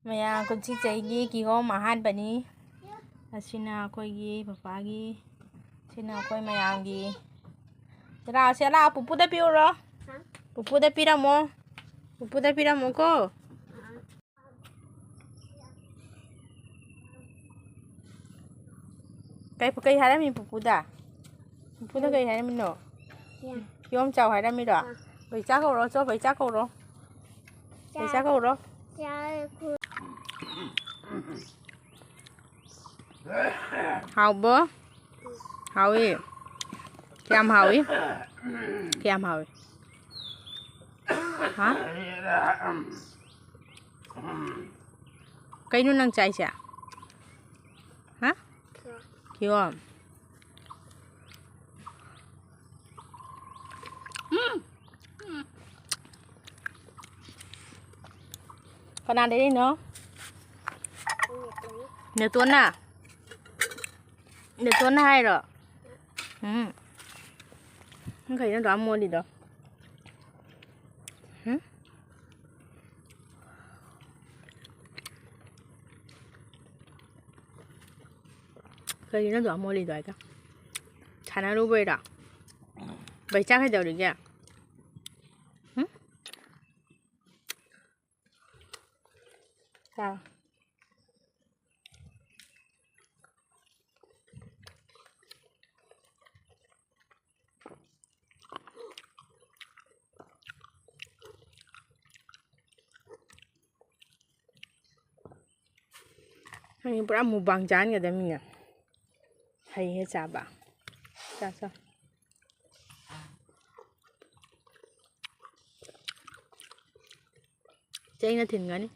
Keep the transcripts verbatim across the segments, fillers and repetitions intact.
ꯃꯌꯥꯝ ꯀꯨꯝꯁꯤ ꯆꯍꯤꯒꯤ ꯀꯤꯍꯣꯝ ꯑꯍꯥꯟꯕꯅꯤ꯫ ꯑꯁꯤꯅ ꯑꯩꯈꯣꯏꯒꯤ ꯄꯄꯥꯒꯤ, ꯁꯤꯅ ꯑꯩꯈꯣꯏ ꯃꯌꯥꯝꯒꯤ꯫ ꯆꯦꯂꯥ, ꯆꯦꯂꯥ, ꯄꯨꯄꯨꯗ ꯄꯤꯔꯨꯔꯣ꯫ ꯄꯨꯄꯨꯗ ꯄꯤꯔꯝꯃꯣ꯫ ꯄꯨꯄꯨꯗ ꯄꯤꯔꯝꯃꯣꯀꯣ꯫ ꯀꯩ, ꯀꯩ ꯍꯥꯏꯔꯝꯃꯤ ꯄꯨꯄꯨꯗ? ꯄꯨꯄꯨꯅ ꯀꯩ ꯍꯥꯏꯔꯝꯃꯤꯅꯣ? ꯀꯤꯍꯣꯝ ꯆꯥꯎ ꯍꯥꯏꯔꯝꯃꯤꯔꯣ? ꯑꯥ꯫ ꯕꯩꯆꯥ ꯀꯧꯔꯣ, ꯆꯣ, ꯕꯩꯆꯥ ꯀꯧꯔꯣ꯫ ꯕꯩꯆꯥ ꯀꯧꯔꯣ꯫ ꯍꯥꯎꯕꯣ? ꯍꯥꯎꯏ꯫ ꯀꯌꯥꯝ ꯍꯥꯎꯏ? ꯀꯌꯥꯝ ꯍꯥꯎꯏ? ꯍꯥ? ꯀꯩꯅꯣ ꯅꯪ ꯆꯥꯏꯁꯦ? ꯍꯥ? ꯀꯤꯍꯣꯝ꯫ ꯎꯝ꯫ ꯀꯅꯥ ꯂꯩꯔꯛꯏꯅꯣ? ꯅꯦꯇꯣꯟꯅ? ꯅꯦꯇꯣꯟꯅ ꯍꯥꯏꯔꯣ? ꯎꯝ꯫ ꯅꯪ ꯀꯩꯅꯣ ꯑꯗꯨꯛ ꯌꯥꯝ ꯃꯣꯜꯂꯤꯗꯣ? ꯎꯝ? ꯀꯩꯒꯤꯅꯣ ꯑꯗꯨꯛ ꯌꯥꯝ ꯃꯣꯜꯂꯤꯗꯣ ꯍꯥꯏꯒ? ꯁꯥꯟꯅꯔꯨꯕꯩꯔꯣ? ꯕꯩꯆꯥ ꯀꯩꯗꯧꯔꯤꯒꯦ? ꯎꯝ? ꯆꯥꯎ꯫ ꯅꯪꯗꯤ ꯄꯨꯔꯥ ꯃꯨꯛꯕꯥꯡ ꯆꯥꯍꯟꯒꯗꯕꯅꯤꯅꯦ꯫ ꯍꯩꯍꯦ ꯆꯥꯕ꯫ ꯆꯥ, ꯆꯥ꯫ ꯆꯩꯅ ꯊꯤꯟꯒꯅꯤ꯫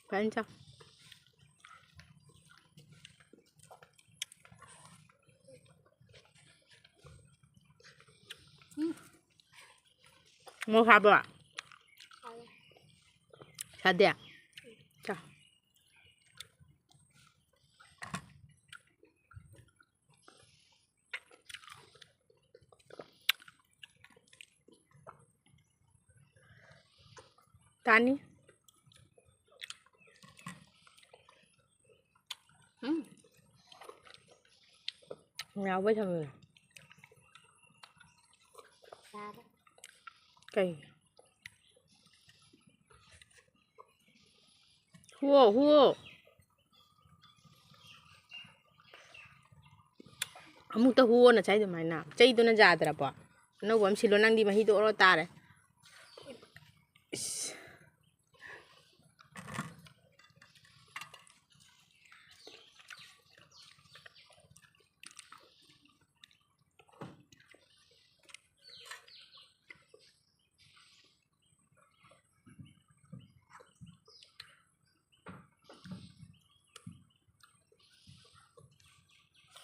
ꯐꯖꯅ ꯆꯥꯎ꯫ ꯎꯝ꯫ ꯃꯣꯔꯣꯛ ꯁꯥꯕ꯭ꯔꯣ? ꯁꯥꯗꯦ? ꯆꯥꯎ꯫ ꯇꯥꯅꯤ꯫ ꯌꯥꯎꯕꯩ ꯊꯝꯃꯤꯅꯦ꯫ ꯀꯩ? ꯍꯨꯑꯣ, ꯍꯨꯑꯣ꯫ ꯑꯃꯨꯛꯇ ꯍꯨꯑꯣ, ꯉꯁꯥꯏ ꯑꯗꯨꯃꯥꯏꯅ꯫ ꯆꯩꯗꯨꯅ ꯌꯥꯗ꯭ꯔꯕꯣ? ꯑꯅꯧꯕ ꯑꯃ ꯁꯤꯜꯂꯣ, ꯅꯪꯗꯤ ꯃꯍꯤꯗꯣ ꯑꯣꯔꯣ ꯇꯥꯔꯦ꯫ ꯏꯁ꯫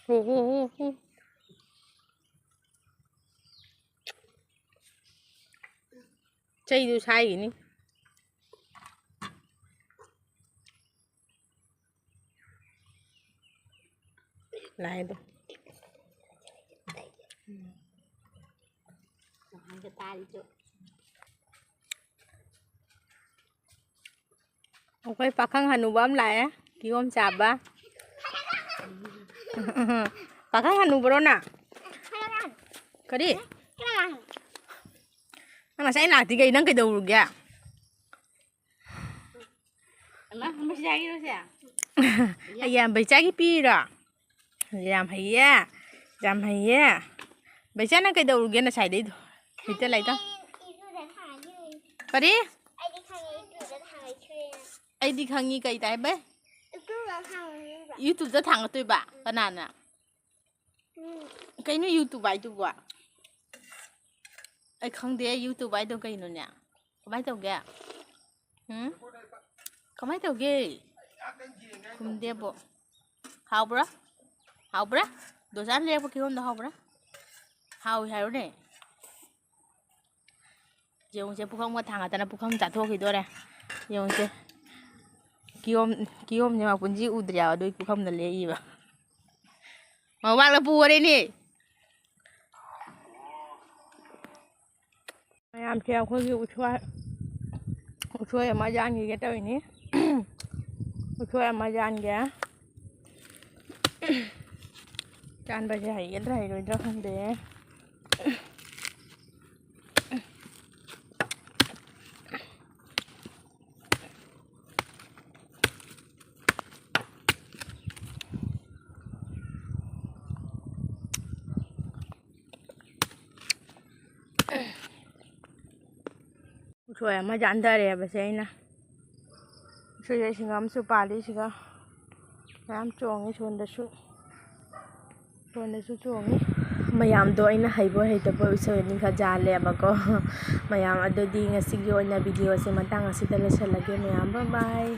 ꯍꯣ, ꯍꯣ, ꯍꯣ, ꯍꯣ꯫ ꯆꯩꯗꯨ ꯁꯥꯏꯒꯤꯅꯤ꯫ ꯂꯥꯏꯗꯣ꯫ ꯎꯝ꯫ ꯑꯩꯈꯣꯏ ꯄꯥꯈꯪ ꯍꯅꯨꯕ ꯑꯃ ꯂꯥꯛꯑꯦ, ꯀꯤꯍꯣꯝ ꯆꯥꯕ꯫ ꯄꯥꯈꯪ ꯍꯅꯨꯕꯔꯣ ꯅꯪ? ꯀꯔꯤ? ꯅꯪ ꯉꯁꯥꯏ ꯂꯥꯛꯇꯤ ꯀꯩ, ꯅꯪ ꯀꯩꯗꯧꯔꯨꯒꯦ? ꯑꯃ, ꯑꯃ ꯆꯥꯒꯤꯔꯣ ꯁꯦ? ꯑꯌꯥꯝꯕ ꯏꯆꯥꯒꯤ ꯄꯤꯔꯣ? ꯌꯥꯝ ꯍꯩꯌꯦ, ꯌꯥꯝ ꯍꯩꯌꯦ꯫ ꯕꯩꯆꯥ, ꯅꯪ ꯀꯩꯗꯧꯔꯨꯒꯦ ꯉꯁꯥꯏꯗꯩꯗꯣ? ꯍꯦꯛꯇ ꯂꯩꯗꯣ꯫ ꯈꯪꯉꯦ, ꯏꯇꯨꯗ ꯊꯥꯡꯉꯛꯏꯅꯦ꯫ ꯀꯔꯤ? ꯑꯩꯗꯤ ꯈꯪꯉꯦ, ꯏꯇꯨꯗ ꯊꯥꯡꯉꯛꯈ꯭ꯔꯦꯅ꯫ ꯑꯩꯗꯤ ꯈꯪꯉꯤ, ꯀꯩ ꯇꯥꯏꯕꯩ? ꯏꯇꯨꯗ ꯊꯥꯡꯉꯛꯏꯕ꯫ YouTube-ꯇ ꯊꯥꯡꯒꯠꯇꯣꯏꯕ? ꯀꯅꯥꯅ? ꯎꯝ꯫ ꯀꯩꯅꯣ YouTube ꯍꯥꯏꯗꯨꯕꯣ? ꯑꯩ ꯈꯪꯗꯦ, YouTube ꯍꯥꯏꯗꯣ ꯀꯩꯅꯣꯅꯦ? ꯀꯃꯥꯏ ꯇꯧꯒꯦ? ꯎꯝ? ꯀꯃꯥꯏ ꯇꯧꯒꯦ? ꯈꯨꯝꯗꯦꯕꯣ꯫ ꯍꯥꯎꯕ꯭ꯔꯥ? ꯍꯥꯎꯕ꯭ꯔꯥ? ꯗꯣꯁꯥꯅ ꯂꯩꯔꯛꯄ ꯀꯤꯍꯣꯝꯗꯣ ꯍꯥꯎꯕ꯭ꯔꯥ? ꯍꯥꯎꯏ ꯍꯥꯏꯔꯨꯅꯦ꯫ ꯌꯦꯡꯉꯨꯁꯦ, ꯄꯨꯈꯝꯒ ꯊꯥꯡꯒꯠꯇꯅ ꯄꯨꯈꯝ ꯆꯥꯊꯣꯛꯈꯤꯗꯣꯔꯦ꯫ ꯌꯦꯡꯉꯨꯁꯦ꯫ ꯀꯤꯍꯣꯝ, ꯀꯤꯍꯣꯝꯁꯦ ꯃꯄꯨꯟꯁꯤ ꯎꯗ꯭ꯔꯤ ꯍꯥꯏꯕ, ꯑꯗꯨꯒꯤ ꯄꯨꯈꯝꯗ ꯂꯦꯛꯏꯕ꯫ ꯃꯕꯥꯛꯅ ꯄꯨꯈꯔꯦꯅꯦ꯫ ꯃꯌꯥꯝꯁꯦ ꯑꯩꯈꯣꯏꯒꯤ ꯎꯁꯣꯏ, ꯎꯁꯣꯏ ꯑꯃ ꯌꯥꯟꯈꯤꯒꯦ ꯇꯧꯔꯤꯅꯤ꯫ ꯎꯁꯣꯏ ꯑꯃ ꯌꯥꯟꯒꯦ꯫ ꯆꯥꯟꯕꯁꯦ ꯍꯩꯒꯗ꯭ꯔꯥ ꯍꯩꯔꯣꯏꯗ꯭ꯔꯥ ꯈꯪꯗꯦ꯫ ꯎꯁꯣꯏ ꯑꯃ ꯌꯥꯟꯊꯔꯦꯕꯁꯦ ꯑꯩꯅ꯫ ꯎꯁꯣꯏꯁꯦ ꯁꯤꯡꯒꯝꯁꯨ ꯄꯥꯜꯂꯤ, ꯁꯤꯒ ꯃꯌꯥꯝ ꯆꯣꯡꯉꯤ ꯁꯣꯝꯗꯁꯨ꯫ ꯁꯣꯝꯗꯁꯨ ꯆꯣꯡꯉꯤ꯫ ꯃꯌꯥꯝꯗꯣ ꯑꯩꯅ ꯍꯩꯕꯣꯏ ꯍꯩꯇꯕꯣꯏ ꯎꯁꯣꯏ ꯑꯅꯤꯈꯛ ꯌꯥꯜꯂꯦꯕꯀꯣ꯫ ꯃꯌꯥꯝ ꯑꯗꯨꯗꯤ ꯉꯁꯤꯒꯤ ꯑꯣꯏꯅ ꯚꯤꯗꯤꯑꯣꯁꯦ ꯃꯇꯥꯡ ꯑꯁꯤꯗ ꯂꯣꯏꯁꯤꯜꯂꯒꯦ꯫ ꯃꯌꯥꯝ bye bye꯫